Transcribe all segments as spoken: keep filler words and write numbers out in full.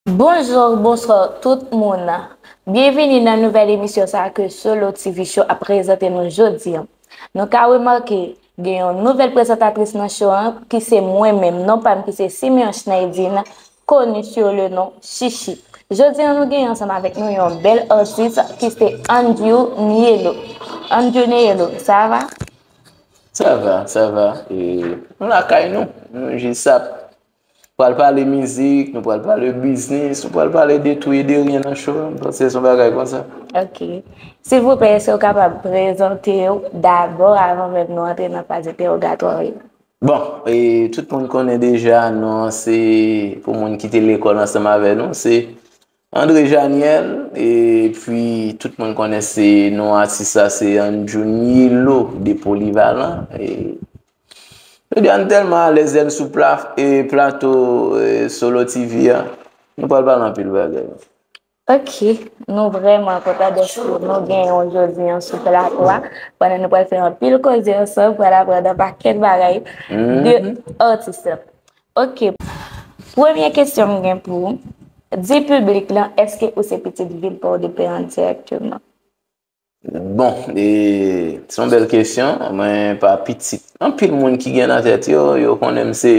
Bonjou, bonswa tout moun. Byenvini nan nouvèl emisyon sa a ke Solo T V Show ap prezante nou jodi a. Nou ka remake gen yon nouvèl prezantatris nan show an ki se mwen menm, non pa m ki se Simeon Schneidine, koni sou le non Chichi. Jodi a nou gen ansanm avèk nou yon bèl atis ki se Andrew Nielo. Andrew Nielo, ça va? Sa va, sa va. E, nou lakay nou. Nou jis ap pral pale mizik, nou pral pale biznis, nou pral pale de tou e de ryen nan show. M panse se yon bagay konsa. Ok. Silvouplè, èske w kapab prezante w dabò avan menm nou antre nan faz entèwogatwa yo? Bon, e, tout moun konnen deja, non an se, pou moun ki te lekòl ansanm avè nou, se André Janiel, epi tout moun konnen se non atis la, se Andrew Nielo de Polyvalent. E, jodi a, m tèlman alèz lè m sou pla, e, plato e, Solo T V a. Nou pral pale anpil bagay. Ok, nou vrèman kontan dèske nou genyen w jodi an sou plato a, pandan nou pral fè anpil koze ansanm, pral aprann yon pakèt bagay de atis la. Ok, premye kesyon m gen pou ou, di piblik lan, èske ou se pitit vil Pòdepè an dirèkteman? Bon, e, se yon bèl kesyon. Mwen pa pitit. Anpil moun ki gen nan tèt yo, yo konnen m se,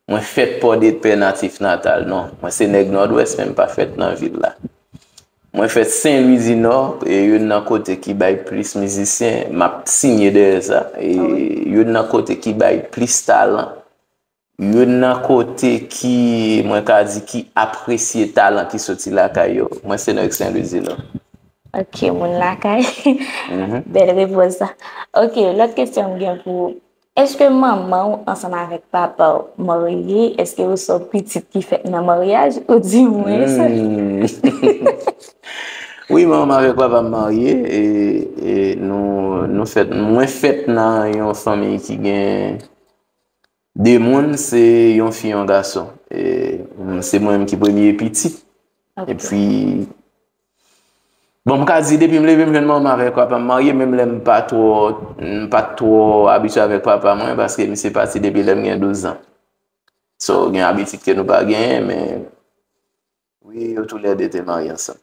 mwen fèt Pòdepè natif natal. Non, mwen se nèg Nòdwès, men m pa fèt nan vil la. Mwen fèt Sen Lwi di Nò, e youn nan kote ki bay plis mizisyen, m ap sinye dèyè sa, e youn nan kote ki bay plis talan, youn nan kote ki, mwen ka di, ki apresye talan ki soti lakay yo. Mwen se nèg Sen Lwi di Nò. Ok, moun lakay. Bèl repons sa. Ok, lòt kesyon m gen pou ou. Èske manman w ansanm avèk papa w marye? Èske ou se yon pitit ki fèt nan maryaj? Ou di mwens? Wi, manman m avèk papa m marye. E, e nou, nou fèt, mwen fèt nan yon fanmi ki gen de moun, se yon fi, yon gason. E, m, se mwen menm ki premye pitit. Epi, bon, m ka di depi m leve m jwenn manman m avèk papa m marye, menm lè m pa twò, m pa t twò abitye avèk papa mwen, paske misye pati depi lè m gen douz an. So, gen abitid ke nou pa genyen, men wi, yo toulède te marye ansanm.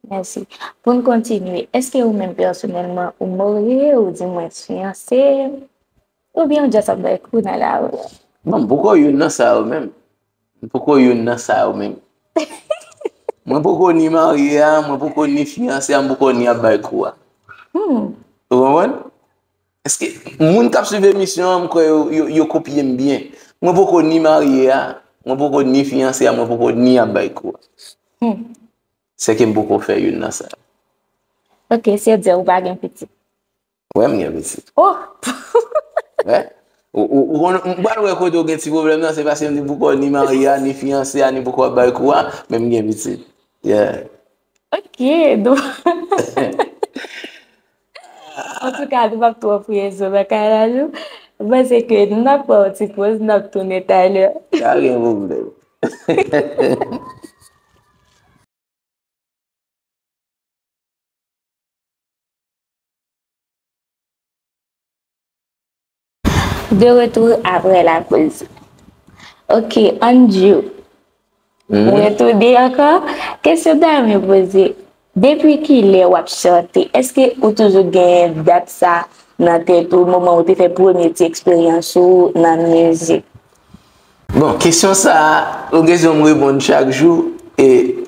Mèsi. Pou n kontinye, èske ou menm pèsonèlman ou marye, ou di mwens fiyanse, oubyen ou just ap bay kou nan lari a? Bon, m poko youn nan sa yo menm. M poko youn nan sa yo menm. Mwen poko ni marye a, mwen poko ni fiyanse a, m poko ni ap bay kou a. Ou konprann? Èske moun k ap swiv emisyon an, m kwè yo, yo, yo kopye m byen. Mwen poko ni marye a, mwen poko ni fiyanse a, mwen poko ni ap bay kou a. Sèke m poko fè youn nan sa yo. Ok, se di ou pa gen pitit. Wè, m gen pitit. Oh! Wè. Ou, ou, ou konn, m pral wè kote w gen ti pwoblèm nan, se paske m di poko ni marye a, ni fiyanse a, ni poko ap bay kou a, men m gen pitit. Yeah. Ok, donk. Antouka, nou p ap twò fouye zo nan kay la, nou. M panse ke n ap pran yon ti poz, n ap tounen talè. Pa gen pwoblèm. De retour après la pause. Ok, Andrew. Ou retounen ankò? Kesyon ta mwen poze. Depi kilè w ap chante? Èske ou toujou gen dat sa nan tèt ou, moman ou te fè premye ti eksperyans ou nan mizik? Bon, kesyon sa a, yon kesyon m reponn chak jou, e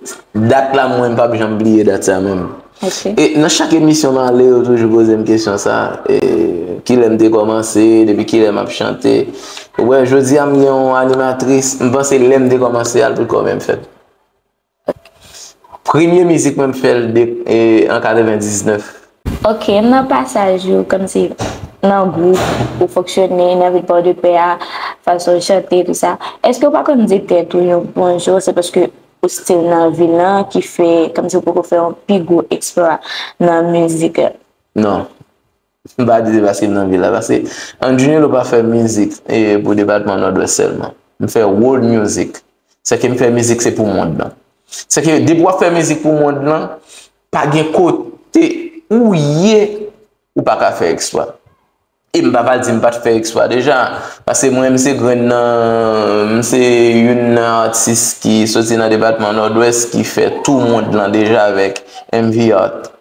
dat la, mwen, m p ap janm bliye dat sa menm. E nan chak emisyon m ale, yo toujou poze m kesyon sa, e kilè m te kòmanse, depi kilè m ap chante. Ou wè, jodi a, m gen yon animatris, m panse lè m te kòmanse a, l potko menm fèt. Premye mizik mwen m fè l de, e, an katrevendiznèf. Ok, nan pasaj ou, kòmsi nan gwoup ou fonksyone, nan vil Pòdepè a, fason w chante, tou sa, èske w pa konn di tèt ou yon bonjou, se paske ou still nan vil lan ki fè, kòmsi w poko fè yon pi gwo eksplwa nan mizik? Non. M pa di se paske m nan vil la, paske Andrew Nielo pa fè mizik e pou depatman Nòdwès sèlman. M fè world music. Sèke m fè mizik se pou mond lan. Sèke depi w ap fè mizik pou mond lan, pa gen kote ou ye ou pa ka fè eksplwa. E m pa pral di m pa t fè eksplwa deja. Paske mwen, m se grenn nan, m se youn nan atis ki soti nan depatman Nòdwès ki fè tou mond lan deja avèk M V Art.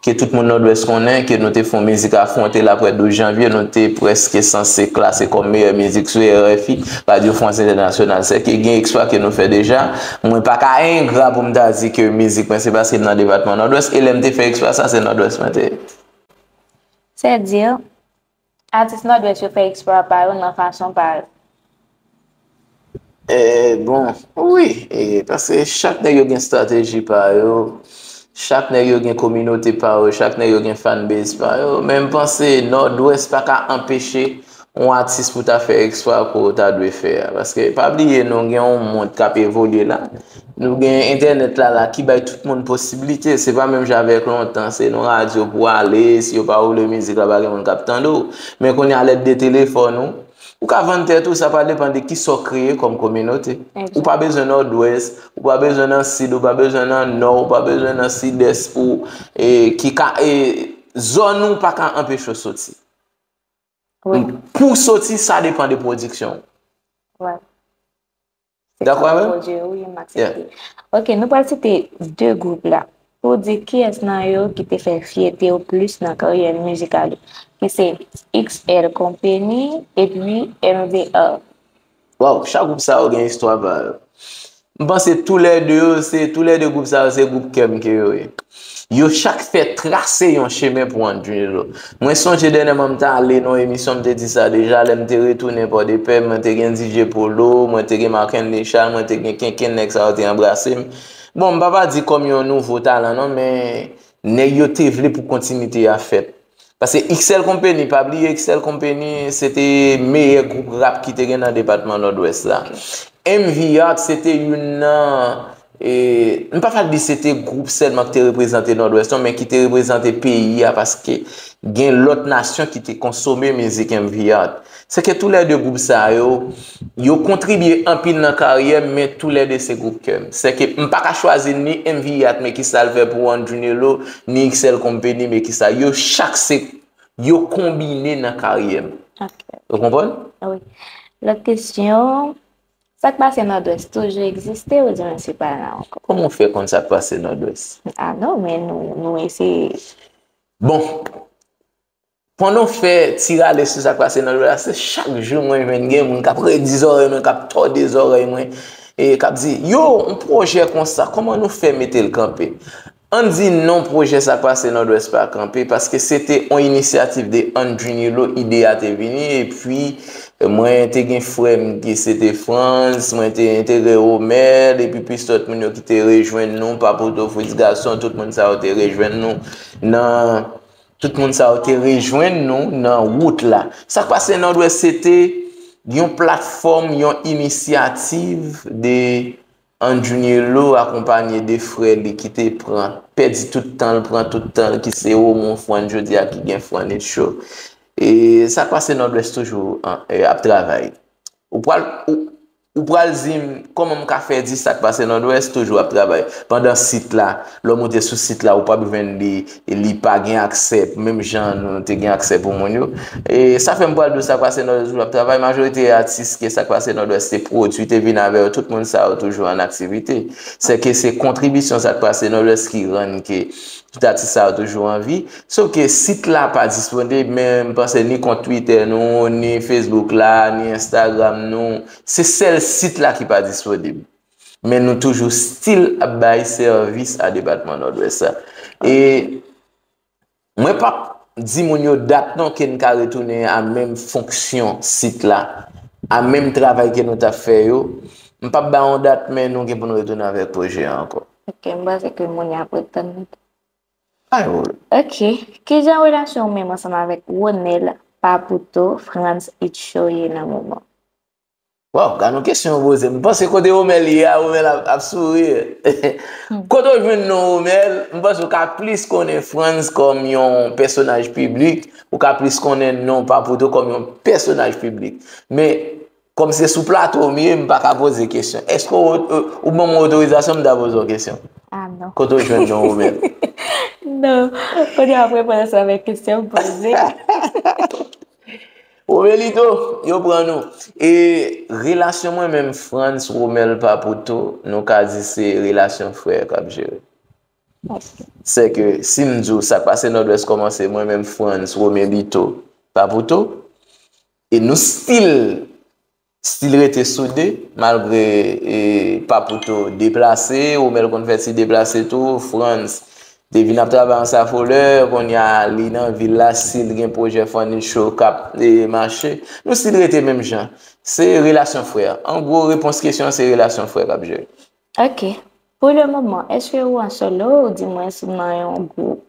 Ke tout moun Nòdwès konnen ke nou te fè yon mizik afwonte l apre douz janvye, nou te prèske sanse klase kòm meyè mizik sou R F I, Radyo Frans Entènasyonal. Sèke gen eksplwa ke nou fè deja. Mwen pa ka engra pou m ta di ke mizik mwen se paske m nan depatman Nòdwès, e lè m te fè eksplwa sa, se Nòdwès mwen te ye. Sèdi, atis Nòdwès yo fè eksplwa pa yo nan fason pa yo. Eh, bon, wi, eh, paske chak nèg yo gen estrateji pa yo, chak nèg yo gen kominote pa yo, chak nèg yo gen fanbase pa yo, men m panse Nòdwès pa ka anpeche yon atis pou ta fè eksplwa ke w ta dwe fè a. Paske pa bliye nou gen yon mond k ap evolye la. Nou gen entènèt la la ki bay tout moun posiblite. Se pa menm jan avèk lontan, se nan radyo pou w ale, si yo pa woule mizik la, pa gen moun k ap tande w. Men kounye a lè de telefòn ou, ou ka vann tèt ou, sa pa depann de kisa w kreye kòm kominote. Ou pa bezwen Nòdwès, ou pa bezwen nan Sid, ou pa bezwen nan Nò, ou pa bezwen nan Sidès pou, e, ki ka, e, zòn ou pa ka anpeche w soti. Pou w soti, sa depann de pwodiksyon ou. Dakò avè m? Ok, nou pral site de gwoup la. Pou w di kiyès nan yo ki te fè fyète w plis nan karyè mizikal ou, ki se X L Company epi M V R. Waw, chak gwoup sa yo gen istwa pa yo. M panse toulède yo, se toulède gwoup sa yo, se gwoup kè m ke yo ye. Yo chak fè trase yon chemen pou Andrew Nelo. Mwen sonje dènyèman m t ale nan yon emisyon, m te di sa deja, lè m te retounen Pòdepè, mwen te gen D J Polo, mwen te gen Marc Henry Charles, mwen te gen Kenken, nèg sa yo te anbrase m. Bon, m pa pa di kòm yon nouvo talan non, men nèg yo te vle pou kontinite a fèt. Paske X L Company, pa bliye X L Company, se te meyè gwoup rap ki te gen nan depatman Nòdwès la. M V Art, se te youn nan, e, m pa pral di se te gwoup sèlman ki te reprezante Nòdwès non, men ki te reprezante peyi a, paske gen lòt nasyon ki te konsome mizik M V Art. Se ke toulède gwoup sa yo, yo kontribye anpil nan karyè m, men toulède se gwoup kè m. Se ke m pa ka chwazi ni M V Art, men kisa l fè pou Andrew Nelo, ni X L Company, men kisa. Yo chak se, yo konbine nan karyè m. Ou konprann? Wi. Lòt kesyon, sa k pase Nòdwès toujou egziste oubyen se pa la ankò? Kòman w fè konn sa k pase Nòdwès? Ah non, men nou, nou eseye. Bon, pandan w fè ti rale sou sa k pase Nòdwès la, se chak jou mwen jwenn gen moun k ap redi zòrèy mwen, k ap tòde zòrèy mwen, e k ap di, yo, yon pwojè konsa, kòman nou fè mete l kanpe? Ann di non, pwojè sa k pase Nòdwès pa kanpe, paske se te yon inisyativ de Andrew Nilo, ide a te vini, epi mwen te gen frè m ki se te Frantz, mwen te entegre Romel, epi plis lòt moun yo ki te rejwenn nou, Papouto, Fritz Garçon, tout moun sa yo te rejwenn nou nan Tout moun sa yo te rejwenn nou nan wout la. Sa k pase Nòdwès se te yon platfòm, yon inisyativ de Andrew Nelo akonpanye de frè li ki te pran, pèdi tout tan l, pran tout tan l, ki se Romon Fran jodi a ki gen Fran It Show. E sa k pase Nòdwès toujou an, e, ap travay. Ou pral, ou, ou pral di m kòman m ka fè di sa k pase Nòdwès toujou ap travay. Pandan sit la, lè w moute sou sit la, ou p ap jwenn li, li pa gen aksè, menm jan nou te gen aksè pou moun yo. E sa fè m pral di w sa k pase Nòdwès toujou ap travay. Majorite atis ke sa k pase Nòdwès te pwodui, te vin avè yo, tout moun sa yo toujou an aktivite. Se ke se kontribisyon sa k pase Nòdwès ki rann ke tout atis sa yo toujou an vi. Sof ke sit la pa disponib, men m panse ni kont Twitter nou, ni Facebook la, ni Instagram nou. Se sèl sit la ki pa disponib. Men nou toujou still ap bay sèvis a depatman Nòdwès la. E mwen p ap di moun yo dat non ke n ka retounen a menm fonksyon sit la, a menm travay ke nou t ap fè yo. M p ap ba yon dat, men nou gen pou n retounen avèk pwojè a ankò. Ok, m panse ke moun yo ap ret tann nou. Ay, wi. Ok. Kijan relasyon w menm ansanm avèk Ronel, Papouto, Frantz, Itcho ye nan moman? Waw, gad yon kesyon w poze m. M panse kote Romel ye a, Romel ap, ap souri. Kote w jwenn non Romel, m panse w ka plis konnen Frantz kòm yon pèsonaj piblik, ou ka plis konnen non Papouto kòm yon pèsonaj piblik. Men, kòm se sou plato m ye, m pa ka poze kesyon. Èske w, ou, ou ban m otorizasyon m ta poze w kesyon? Ah non. Kote w jwenn non Romel? Non. Kounye a w ap reponn ansanm avèk kesyon m poze. Romelito, yo pran nou. E relasyon mwen menm, Frantz, Romel, Papouto, nou ka di se relasyon frè k ap jere. Sèke si m di w sa k pase Nòdwès kòmanse, mwen menm, Frantz, Romelito, Papouto, e nou still, still rete soude, malgre e, Papouto deplase, Romel konn fè ti deplase tou, Frantz te vin ap travay an Safolè, kounye a li nan vil la, still gen pwojè Funny Show k ap e, mache. Nou still rete menm jan. Se relasyon frè. An gwo, repons kesyon an, se relasyon frè k ap jere. Ok. Pou le moman, èske ou an solo oudimwens ou nan yon gwoup?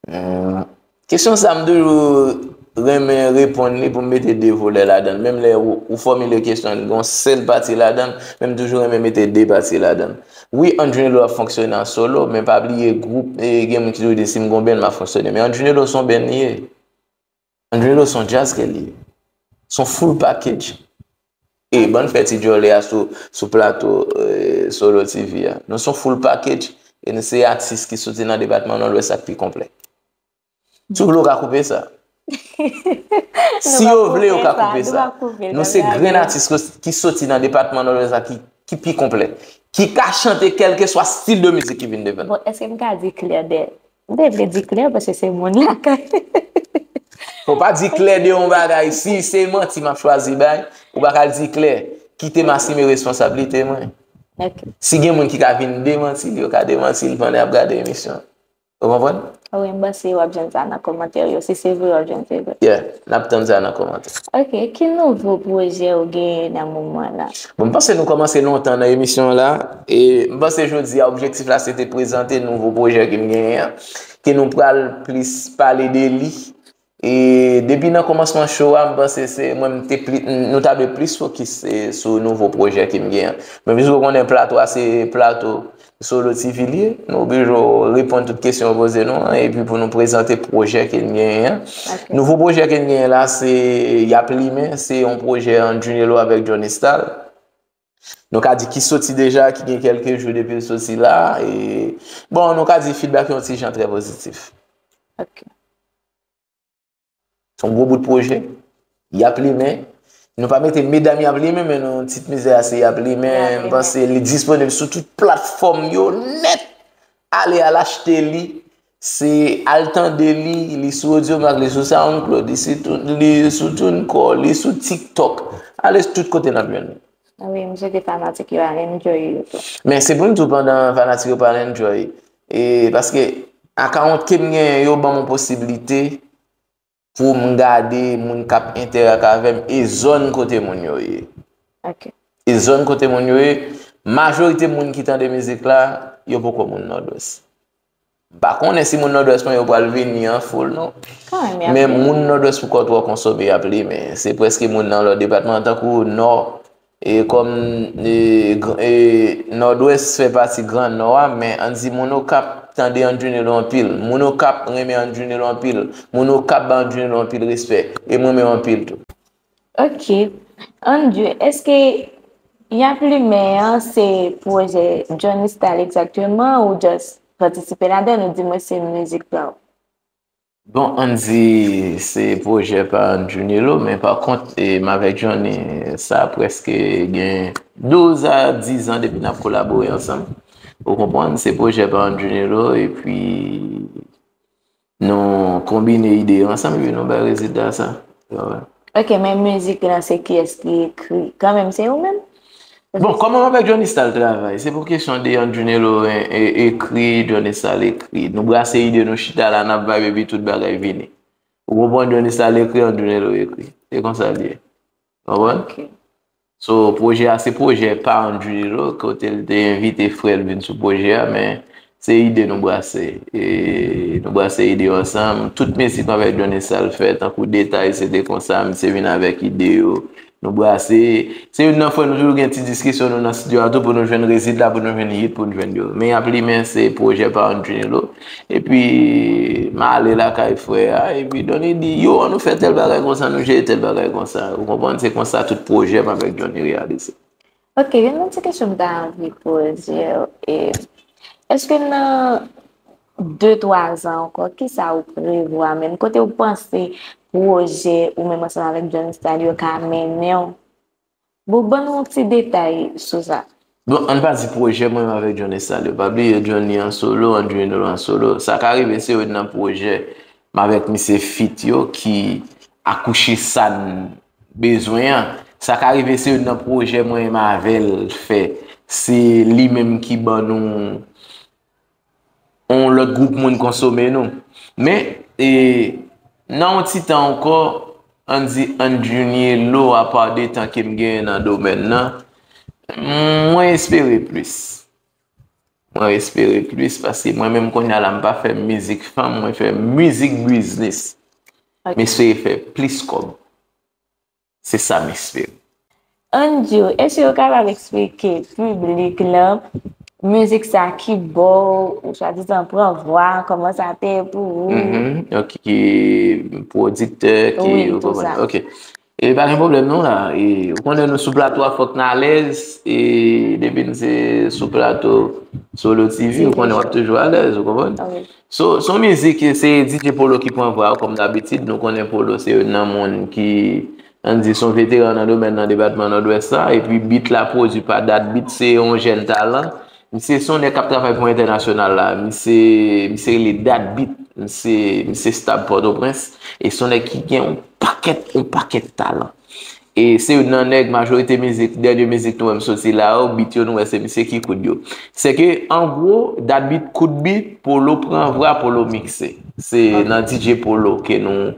Hmm. Kesyon sa a, m toujou renmen reponn li pou m mete de volè ladan l. Menm lè ou, ou fòmile kesyon an, li gen yon sèl pati ladan l, men m toujou renmen mete de pati ladan l. Wi, Andrew Nelo ap fonksyone an solo, men pa bliye gwoup, e, gen moun ki toujou di si m gen yon band, m ap fonksyone. Men Andrew Nelo se yon band li ye. Andrew Nelo se yon djaz ke li ye. Se yon full package. E bann fè ti djòlè a sou, sou plato e, Solo T V a. Nou se yon full package e nou se atis ki soti nan depatman Nòdwès la k pi konplè. Si w vle, w ka koupe sa. Si yo vle, yo ka koupe sa. Nou se grenn atis ki soti nan depatman Nòdwès la ki, ki pi konplè. Ki ka chante kèlkeswa stil de mizik ki vin devan nou. Bon, èske m ka di klè de... M te vle di klè paske se moun lakay. Fò pa di klè de yon bagay. Si se manti m ap chwazi bay, ou pa ka di klè. Kite m asime responsablite mwen. Ok. Si gen moun ki ka vin demanti l, yo ka demanti l pandan y ap gade emisyon an. Ou konprann? Wi, m panse w ap jwenn sa nan kòmantè yo. Si se vre, w ap jwenn se vre. Yeah, n ap tann sa nan kòmantè. Ok, ki nouvo pwojè ou genyen nan moman la? Bon, m panse nou kòmanse lontan nan emisyon an la. E m panse jodi a, objektif la se te prezante nouvo pwojè ke m genyen an, ke nou pral plis pale de li. E depi nan kòmansman show a, m panse se mwen m te pli, nou ta dwe plis fokis e, sou nouvo pwojè ke m gen an. Men piske w konnen plato a se plato Solo T V li ye, nou oblije reponn tout kesyon yo poze nou an, epi pou nou prezante pwojè ke n genyen an. Ok. Nouvo pwojè ke n genyen la, se Y ap limen, se yon pwojè Andrew Nelo avèk Johnny Style. Nou ka di ki soti deja, ki gen kèlke jou depi l soti la. E, bon, nou ka di feedback yon ti jan trè pozitif. Ok. Se yon gwo bout pwojè. Y ap limen. Nou pa mete medam Y ap limen, men nou tit mizè a se Y ap limen. M panse li disponib sou tout platfòm yo nèt. Ale al achte li. Se al tande li, li sou Audiomack, li sou SoundCloud, li sou, li sou TuneCore, li sou TikTok. Ale tout kote n ap jwenn li. Wi, m swete fanatik yo al enjoy yo tou. Men se pou m di w pandan fanatik yo pral enjoy. E paske akawont ke m genyen yo ban m yon posiblite pou m gade moun k ap entèrak avè m e zòn kote moun yo ye. Ok. E zòn kote moun yo ye, majorite moun ki tande mizik la, yo poko moun Nòdwès. M pa konnen si moun Nòdwès mwen yo pral vini an foul non. Kanmenm, y ap Men vini. Moun Nòdwès pou kont ou an konsome, y ap limen. Se prèske moun nan lòt depatman, tankou Nò, e kòm e, gr- e, Nòdwès fè pati Gran Nò a, men ann di moun Okap tande Andrew Nelo anpil. Moun Okap renmen Andrew Nelo anpil. Moun Okap ba Andrew Nelo anpil respè. E m renmen yo anpil tou. Ok. Andrew, èske Y ap limen an se pwojè Johnny Style egzakteman ou just patisipe ladan l ou di mwen se mizik pa w? Bon, ann di se pwojè pa Andrew Nelo, men pa kont, e, m avèk Johnny, sa prèske gen douz a diz an depi n ap kolabore ansanm. Ou konprann? Se pwojè pa Andrew Nelo, epi nou konbine ide yo ansanm, epi nou bay rezilta sa. Ou konprann? Ok, men mizik lan se kiyès ki ekri? Kanmenm se ou menm? Bon, kòman m avèk Johnny Style travay? Se pou kesyon de Andrew Nelo e, e, ekri, Johnny Style ekri. Nou brase ide, nou chita la, n ap vibe, epi tout bagay vini. Ou konprann? Johnny Style ekri, Andrew Nelo ekri. Se konsa l ye. Konprann? Ok. So, pwojè a se pwojè pa Andrew Nelo, kote l te envite frè l vin sou pwojè a, men se ide nou brase. E nou brase ide yo ansanm. Tout mizik mwen avèk Johnny Style fè, tankou Detay, se te konsa, misye vin avèk ide yo. Nou brase. Se youn nan fwa nou toujou gen ti diskisyon nou nan estidyo a tou pou nou jwenn rezilta, pou nou jwenn hit, pou nou jwenn yo. Men Y ap limen se pwojè pa Andrew Nelo. Epi, m ale lakay frè a, epi Donny di, yo, ann nou fè tèl bagay konsa, nou jere tèl bagay konsa. Ou konprann? Se konsa tout pwojè m avèk Johnny reyalize. Ok, gen yon ti kesyon m ta anvi poze w. E, èske nan de, twa zan ankò, kisa ou prevwa menm? Kote ou panse pwojè ou menm ansanm avèk Johnny Style yo ka mennen w? Bon, ban nou yon ti detay sou sa. Bon, ann pa di pwojè mwen menm avèk Johnny Style yo. Pa bliye Johnny an solo, Andrew Nolo an solo. Sa ka rive se youn nan pwojè m avèk misye feat yo ki akouche sa n bezwen an. Sa ka rive se youn nan pwojè mwen menm avè l fè. Se li menm ki ban nou yon lòt gwoup moun konsome nou. Men, e, nan yon ti tan ankò, ann di Andrew Nolo, apa de tan ke m genyen nan domèn nan, mwen espere plis. Mwen espere plis, paske mwen menm kounye a la, m pa fè mizik fanm, mwen fè mizik biznis. Ok. M espere fè plis kòb. Se sa m espere. Andrew, èske w kapab eksplike piblik lan mizik sa ki bò w, ou swadizan pran vwa, kòman sa te ye pou ou? Mhm, ok, pwodiktè, ki, wi, ou konprann. Ok. E pa gen pwoblèm non la. E, ou konnen nou sou plato a, fòk n alèz. E depi n se sou plato Solo T V, ou konnen w ap toujou alèz, ou konprann? Wi. So, se yon mizik, se D J Polo ki pran vwa a, kòm dabitid. Nou konnen Polo se youn nan moun ki, ann di, se yon veteran nan domèn nan depatman Nòdwès la. Epi beat la pwodui pa Dat Beat, se yon jèn talan. Misye se yon nèg k ap travay pou entènasyonal la. Misye, misye rele Dat Beat. Misye, misye stab Pòtoprens. E se yon nèg ki gen yon pakèt, yon pakèt talan. E se youn nan nèg majorite mizik, dènye mizik nou wè m soti la yo, beat yo nou wè se misye ki koud yo. Se ke, an gwo, Dat Beat koud beat, Polo pran vwa, Polo mikse. Se nan D J Polo ke nou,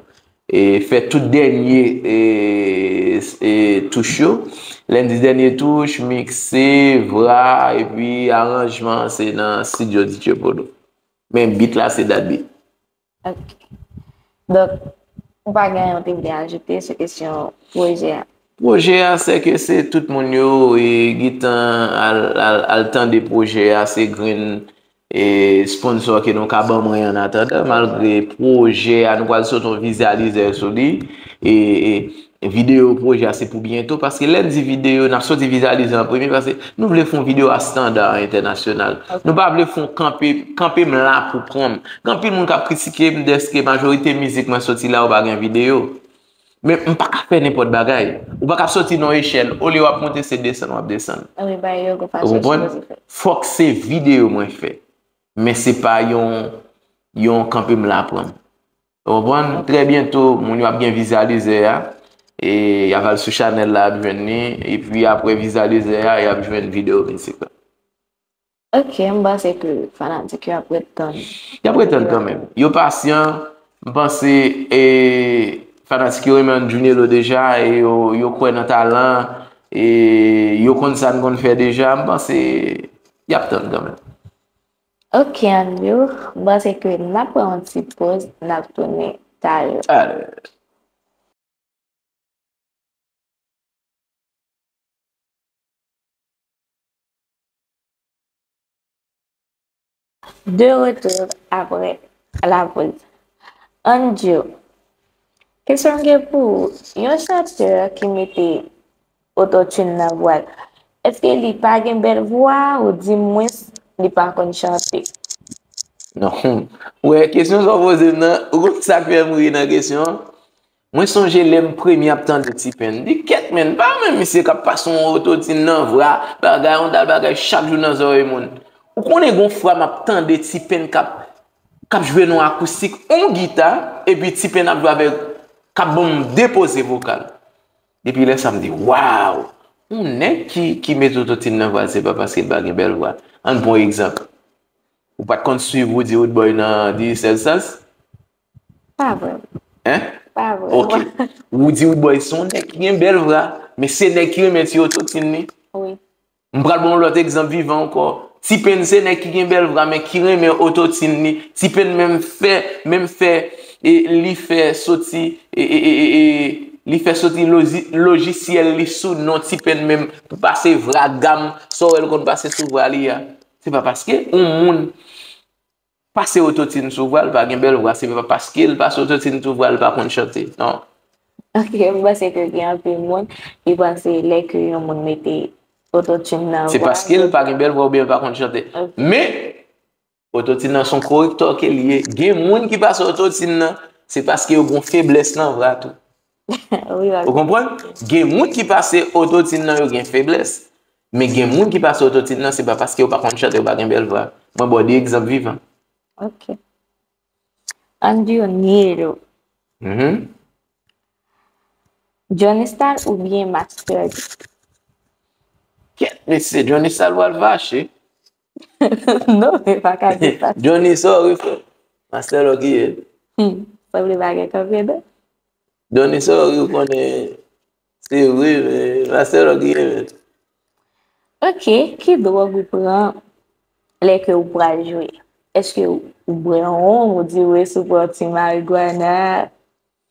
e, fè tout dènye, e, e, touch yo. Lè n di dènye touch, mikse, vwa, epi aranjman, se nan estidyo D J Polo. Men beat la, se Dat Beat. Ok. Donk, ou pa gen anyen ou te vle ajoute sou kesyon pwojè a? Pwojè a, se ke se tout moun yo, e, gentan al, al, al tande pwojè a, se grenn, e, sponsò ke nou ka ban mwen an atandan, malgre pwojè a, nou pral sot yon vizyalizè sou li, e, e, videyo pwojè a se pou byento, paske lè n di videyo, n ap soti vizyalizè an premye, paske nou vle fè yon videyo a estanda entènasyonal. Ok. Nou pa vle fè yon kanpe, kanpe m la pou pran m. Gen anpil moun k ap kritike m dèske majorite mizik mwen soti la yo pa gen videyo. Men m pa ka fè nenpòt bagay. Ou pa ka soti nan yon echèl, olye w ap monte, se desann w ap desann. Wi, bagay yo gon fason sipoze fèt. Ou konprann? Fòk se videyo mwen fè. Men se pa yon, yon kanpe m la pran m. Ou konprann? Ok. Trè byento, moun yo ap gen vizyalizè a. E y ap al sou chanèl la, y ap jwenn li. Epi apre vizyalizè a, y ap jwenn videyo mizik la. Ok, m panse ke fanatik yo ap ret tann. Y ap ret tann kanmenm. Yo pasyan, m panse, e, fanatik yo renmen Andrew Nelo deja, e yo, yo kwè nan talan, e yo konn sa n konn fè deja, m panse y ap tann kanmenm. Ok, Andrew, m panse ke n ap pran yon ti poz, n ap tounen talè. Talè. De retour après la pause. Andrew, kesyon m gen pou ou, yon chantè ki mete ototune nan vwa l, èske li pa gen bèl vwa, oudimwens li pa konn chante? Non. Ou wè, kesyon sa w poze m nan, ou konn sa k fè m ri nan kesyon an? Mwen sonje lè m premye ap tande T-Pain. M di, kèt, men, pa menm misye k ap pase yon ototune nan vwa, bagay, yon dal bagay chak jou nan zòrèy moun. Ou konnen gon fwa m ap tande T-Pain k ap, k ap jwe nan akoustik, yon gita, epi T-Pain ap jwe avèk, k ap ban m depoze vokal. Depi lè sa, m di, waw! Yon nèg ki, ki mete ototune nan vwa l, se pa paske l pa gen bèl vwa. Ann pran yon egzanp. Ou pa t konn swiv Roody Roodboy nan Diri Sèz Sans? Pa vrèman. Hein? Pa vrèman. Ok. Roody Roodboy se yon nèg ki gen bèl vwa, men se nèg ki renmen ti ototune li. Wi. M pral ba w yon lòt egzanp vivan ankò. T-Pain se nèg ki gen bèl vwa, men ki renmen ototune li. T-Pain menm fè, menm fè, e, li fè soti, e, e, e, e, e, li fè soti loji-, lojisyèl li sou non T-Pain menm pou pase vwa gam, sa w wè l konn pase sou vwa li a. Se pa paske yon moun pase ototune sou vwa l, pa gen bèl vwa, se pa paske l pase ototune sou vwa l pa konn chante. Non. Ok, m panse ke gen anpil moun ki panse lè ke yon moun mete ototune nan vwa l, se paske l pa gen bèl vwa oubyen l pa konn chante. Ok. Men, ototune nan se yon korektè ke l ye. Gen moun ki pase ototune nan, se paske yo gen feblès nan vwa tou. Ou konprann? Gen moun ki pase ototune nan yo gen feblès. Men gen moun ki pase ototune nan, se pa paske yo pa konn chante, yo pa gen bèl vwa. Mwen ba w de egzanp vivan. Ok. Andy Oniro. Mm -hmm. Johnny Style oubyen Master D? Kèt, mesye, Johnny Style pral fache. Non, men pa ka di sa. Johnny, sorry, frè. Master Lò ki ye. Hmm, sanble pa gen kanpe, non? Johnny, sorry, ou konnen. Se vre, men Master Lò ki ye, men. Ok, ki dwòg ou pran lè ke ou pral jwe? Èske ou bwè wonm, ou di wi, si ou pran ti marigwana?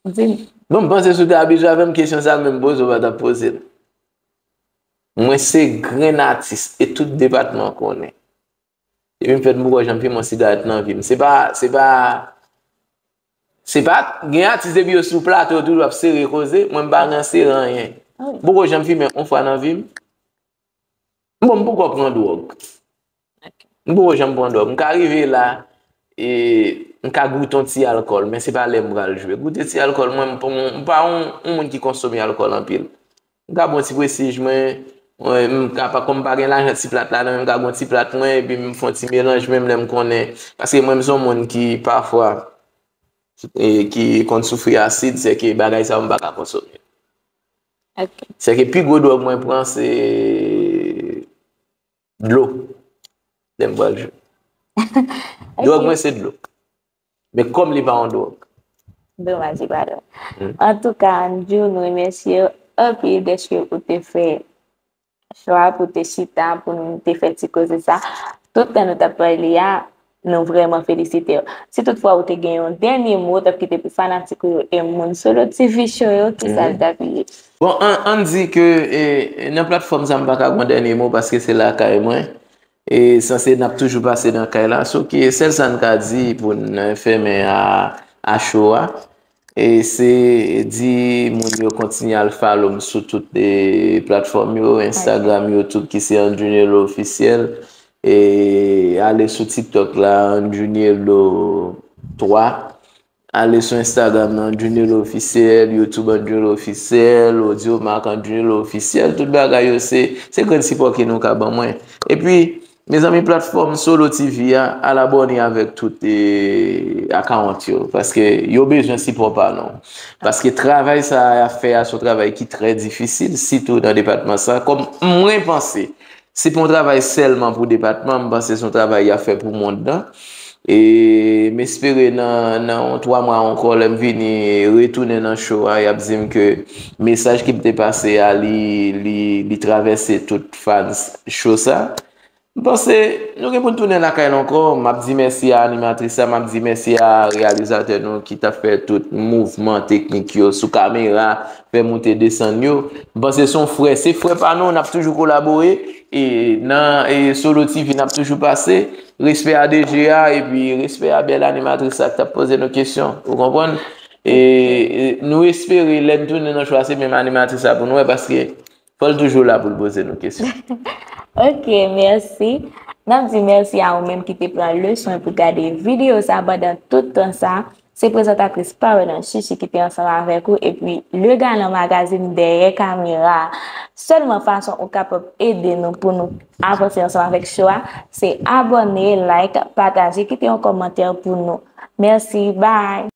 Di m. Bon, m panse si w te abitye avè m, kesyon sa menm poze, w pa t ap poze l. Mwen se grenn atis e tout depatman konnen. Depi m fèt m poko janm fimen yon sigarèt nan vi m. Se pa, se pa, se pa, gen atis depi yo sou plato yo toujou ap sere koze, mwen m pa nan sere anyen. M poko janm fimen yon fwa nan vi m. Bon, m poko pran dwòg. M poko janm pran dwòg. M ka rive la, e m ka goute yon ti alkòl, men se pa lè m pral jwe. Goute ti alkòl, mwen, m pa yon, m pa yon, yon moun ki konsome alkòl anpil. M ka pran ti presij mwen, mwen, m ka pa, kòm m pa gen lajan ti plat la, non, men m ka pran ti plat mwen, epi m fè yon ti melanj menm lè m konnen. Paske mwen, m se yon moun ki, pafwa, e, ki konn soufri asid, se ke bagay sa yo m pa ka konsome. Ok. Se ke pi gwo dwòg mwen pran, se dlo. Lè m pral jwe. Dwòg mwen se dlo. Men kòm li pa yon dwòg. Domaj, li pa dwòg. Antouka, Andrew, nou remèsye w anpil dèske ou te fè chwa pou te chita, pou nou te fè ti koze sa. Tout tan nou t ap pale a, nou vrèman felisite w. Si toutfwa ou te gen yon dènye mo, ou t ap kite pou fanatik ou yo e moun Solo T V Show yo, kisa l t ap ye? Bon, ann, ann di ke, e, nan platfòm sa, m pa ka gen yon dènye mo paske se lakay mwen. E sanse n ap toujou pase nan kay la. So ke sèl sa n ka di pou n fèmen a, a show a, e se di moun yo kontinye al follow m sou tout, e, platfòm yo, Instagram, YouTube, ki se Andrew Nelo Officiel. E ale sou TikTok la, Andrew Nelo twa. Ale sou Instagram nan, Andrew Nelo Officiel, YouTube Andrew Nelo Officiel, Audiomack Andrew Nelo Officiel. Tout bagay yo se, se grenn sipò ke nou ka ban mwen. Epi, mezanmi, platfòm Solo T V a, al abòne avèk tout, e, akawont yo. Paske yo bezwen sipò pa nou. Paske travay sa a y ap fè a, se yon travay ki trè difisil, sitou nan depatman sa. Kòm mwen panse, se pa yon travay sèlman pou depatman, m panse se yon travay y ap fè pou mond lan. E m espere nan, nan yon twa mwa ankò, lè m vini retounen nan show a, y ap di m ke mesaj ki m te pase a, li, li, li travèse tout fans show sa. M panse nou gen pou n tounen lakay la ankò. M ap di mèsi a animatris la, m ap di mèsi a reyalizatè nou ki t ap fè tout mouvman teknik yo sou kamera, fè moute desann yo. M panse se yon frè, se frè pa nou, n ap toujou kolabore. E nan, e Solo T V, n ap toujou pase. Respè a D J a, epi respè a bèl animatris la ki t ap poze nou kesyon. Ou konprann? E, e nou espere lè n tounen nan show a, se menm animatris la pou nou wè, paske fò l toujou la pou l poze nou kesyon. Ok, mèsi. N ap di mèsi a ou menm ki te pran le swen pou gade videyo sa pandan tout tan sa. Se prezantatris pa w nan Chichi ki te ansanm avèk ou, epi Le Galan Magazine dèyè kamera. Sèlman fason ou kapab ede nou pou nou avanse ansanm avèk show a, se abòne, like, pataje, kite yon kòmantè pou nou. Mèsi, bye!